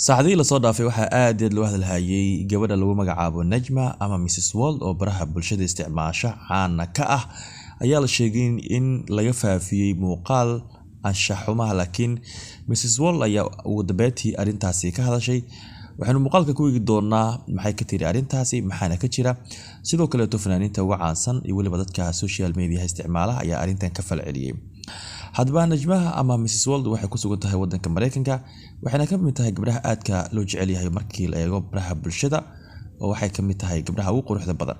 Saacadihii lasoo dhaafay waxaa aad iyo aad loo hadalhayay gabadha lagu magacaabo Najma ama Mrs World oo baraha bulshada isticmaasha caana ka ah ayaa la sheegay in laga faafiyey muuqaal anshax xumaha, laakiin Mrs World ayaa ugu dambeyntii arrintaasi ka hadashay. Waxaynu muuqaalka ku eegi doonaa maxay ka tiri arrintaasi, maxaana ka jira. Sidoo kaleeto fanaaniinta uga caansan iyo weliba dadka social mediaha isticmaala ayaa arrintan ka falceliyey. Haddaba Najmaha ama Mrs World waxay ku sugan tahay wadanka Mareykanka, waxayna ka mid tahay gabdhaha aadka loo jecel yahay markii la eego baraha bulshada, oo waxay ka mid tahay gabdhaha ugu quruxda badan.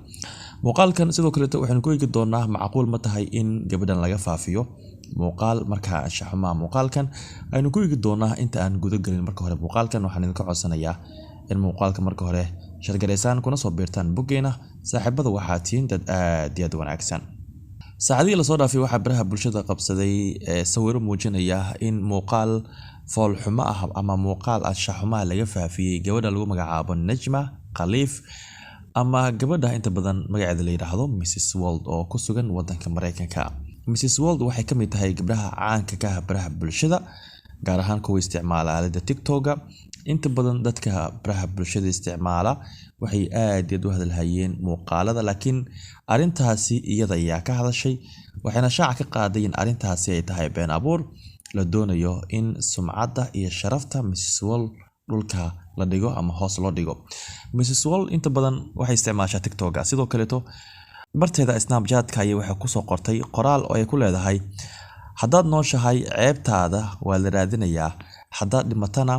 Muuqaalkan sidoo kaleeto waxaynu ku eegi doonaa macquul ma tahay in gabadhan laga faafiyo muuqaal markaa anshax xumaha. Muuqaalkan aynu ku eegi doonaa. Inta aan guda gelin marka hore muuqaalkan, waxaan idinka codsanayaa in muuqaalka marka hore shargaraysaan kuna soo biirtaan boggeena. Saaxiibada waxaa tihiin dad aad iyo aad wanaagsan. Saacadihii lasoo dhaafay waxaa baraha bulshada qabsaday sawiro muujinaya in muuqaal foolxumo ah ama muuqaal anshax xumaha laga faafiyey gabadha lagu magacaabo Najma Khaliif ama gabadha inta badan magaceeda la yidhaahdo Mrs World oo ku sugan wadanka Mareykanka. Mrs World waxay ka mid tahay gabdhaha caanka ka ah baraha bulshada, gaar ahaan kuwa isticmaala aalada TikToka. Inta badan dadka baraha bulshada isticmaala waxay aad iyo aad u hadalhayeen muuqaalada, laakiin arrintaasi iyada ayaa ka hadashay, waxayna shaaca ka qaaday in arrintaasi ay tahay been abuur la doonayo in sumcadda iyo sharafta Mrs World dhulka la dhigo ama hoos loo dhigo. Mrs World inta badan waxay isticmaashaa TikToka. Sidoo kaleeto barteeda Snapchatka ayay waxay kusoo qortay qoraal oo ay ku leedahay: haddaad nooshahay ceebtaada waa la raadinayaa, haddaad dhimatana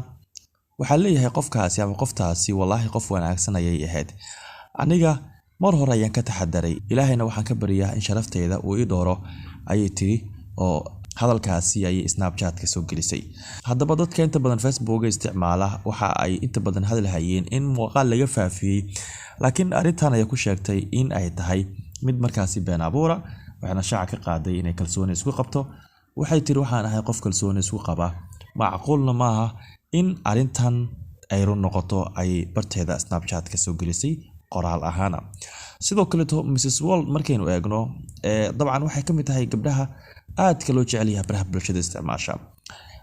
waxaa leeyahay qofkaasi ama qoftaasi wallaahi qof wanaagsan ayay ahayd. Aniga mar hore ayaan ka taxadaray, ilaahayna waxaan ka baryaa in sharafteyda uu ii dhooro, ayay tiri, oo hadalkaasi ayay Snapchatka soo gelisay. Haddaba dadka inta badan Facebooka isticmaala waxa ay inta badan hadalhayeen in muuqaal laga faafiyey, laakiin arrintan ayaa ku sheegtay in ay tahay mid markaasi been abuura, waxayna shaaca ka qaaday inay kalsooni isku qabto. Waxay tiri: waxaan ahay qof kalsooni isku qaba, macquulna maaha in arrintan ay run noqoto, ayay barteeda Snapchatka soo gelisay qoraal ahaana. Sidoo kaleeto Mrs World markaynu eegno, dabcan waxay ka mid tahay gabdhaha aadka loo jecel yahay baraha bulshada isticmaasha.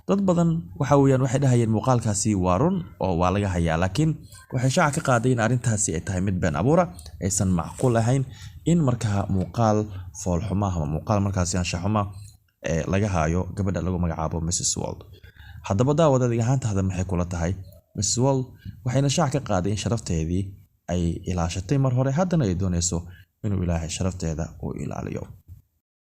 Dad badan waxa weeyaan waxay dhahayeen muuqaalkaasi waa run oo waa laga hayaa, laakiin waxay shaaca ka qaaday in arrintaasi ay tahay mid been abuura, aysan macquul ahayn in markaa muuqaal foolxuma ama muuqaal markaasi anshaxuma laga hayo gabadha lagu magacaabo Mrs World. Haddaba daawad, adig ahaantaada maxay kula tahay? Mrs World waxayna shaaca ka qaaday in sharafteedii ay ilaashatay mar hore, haddana ay doonayso inuu ilaahay sharafteeda uu ilaaliyo.